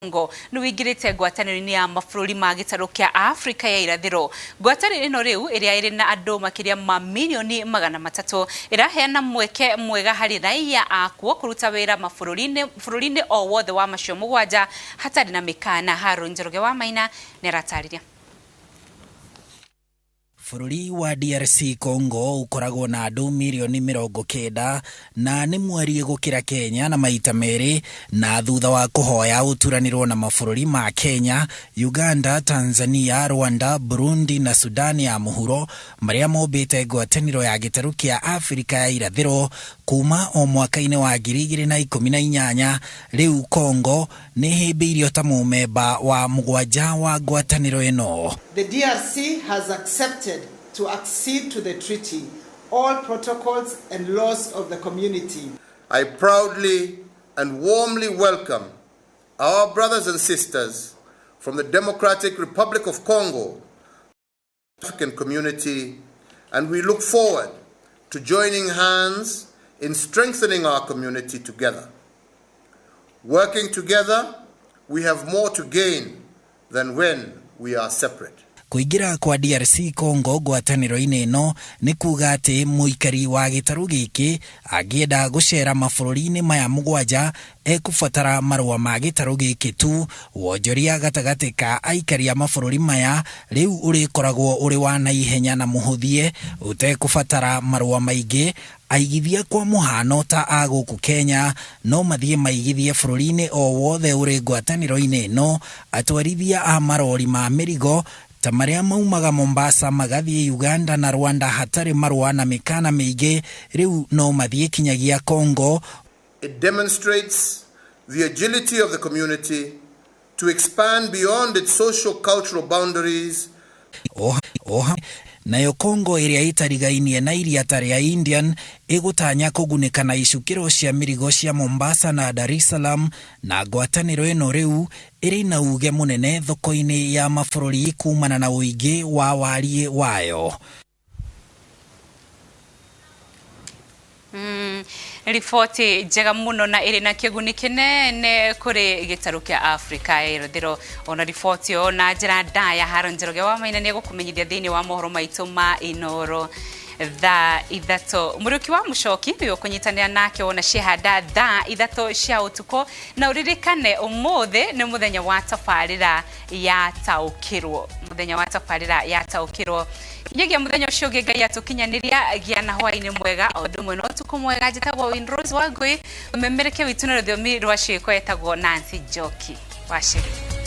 Congo nĩ wĩingĩrĩte ngwatanĩro-inĩ ya mabũrũri ma gĩtarũ kĩa Afrika ya irathĩro. Ngwatanĩro ĩno rĩu ĩrĩa ĩrĩ na andũ makĩria ma mirioni 300 ĩraheana mweke mwega harĩ raia akuo kũruta wĩra mabũrũri-inĩ bũrũri-inĩ o wothe wa macio mũgwanja hatarĩ na mĩkana. Haron Njoroge wa Maina nĩaratarĩria. Bũrũri wa DRC Congo ũkoragwo na andũ mirioni 90 na nĩ mwariĩ gũkĩra Kenya na maita merĩ na thutha wa kũhoya ũturanĩrwo na mabũrũri ma Kenya, Uganda, Tanzania, Rwanda, Burundi na Sudan ya mũhuro marĩa mombĩte ngwatanĩro ya gĩtarũ kĩa Abirika ya irathĩro kuma o mwaka-inĩ wa 2018, rĩu Congo nĩ ĩhĩmbĩirio ta mũmemba wa mũgwanja wa ngwatanĩro ĩno. The DRC has accepted to accede to the treaty, all protocols and laws of the community. I proudly and warmly welcome our brothers and sisters from the Democratic Republic of Congo, African community, and we look forward to joining hands in strengthening our community together. Working together, we have more to gain than when we are separate. Kũingĩra kwa DRC Congo ngwatanĩro-inĩ ĩno nĩ kuga atĩ mũikari wa gĩtarũ gĩkĩ angĩenda gũcera mabũrũri-inĩ maya mũgwanja ekũbatara marũa ma gĩtarũ gĩkĩ tu. Wonjoria gatagatĩ ka aikari a mabũrũri maya rĩu ũrĩkoragwo ũrĩ wa naihenya na mũhũthie ũtekũbatara marũa maingĩ. Aigithia kwa mũhano ta a gũkũ Kenya no mathiĩ maigithie bũrũri-inĩ o wothe ũrĩ ngwatanĩro-inĩ ĩno. Atwarithia a marori ma mĩrigo ta marĩa maumaga Mombasa magathiĩ Uganda na Rwanda hatarĩ marũa na mĩkana mĩingĩ rĩu no mathiĩ kinyagia Congo. It demonstrates the agility of the community to expand beyond its social cultural boundaries. Oha nayo Congo ĩrĩa ĩtarigainie na iria ta rĩa Indian ĩgũtanya kũgunĩka na icukĩro cia mĩrigo cia Mombasa na Dar es Salaam na ngwatanĩro ĩno rĩu ĩrĩ na uge mũnene thoko-inĩ ya mabũrũri kumana na ũingĩ wa wariĩ wayo. Riboti njega mũno na ĩrĩ na kĩguni kĩnene kũrĩ gĩtarũ kĩa Afrika ya irathĩro. Ona riboti ĩyo na njĩra ndaya, Haron Njoroge wa Maina nĩ egũkũmenyithia thĩinĩ wa mohoro maitũ ma Inoro thaa 3. Mũrĩũki wa Mũcoki nĩwe ũkũnyitanĩra nake wona ciehanda thaa 3 cia ũtukũ, na ũririkane ũmũthĩ nĩ mũthenya wa tabarĩra ya taũkĩrwo, mũthenya wa tabarĩra ya taũkĩrwo. Kinyagia mũthenya ũcio ũngĩ Ngai atũkinyanĩria, gĩa na hwaĩ-inĩ mwega o ũndũ ũmwe na ũtukũ mwega. Njĩtagwo Winrose Wangui, mũmemerekia witũ na rũthiomi rwa ciĩko etagwo Nancy Njoki. Wacĩrĩ.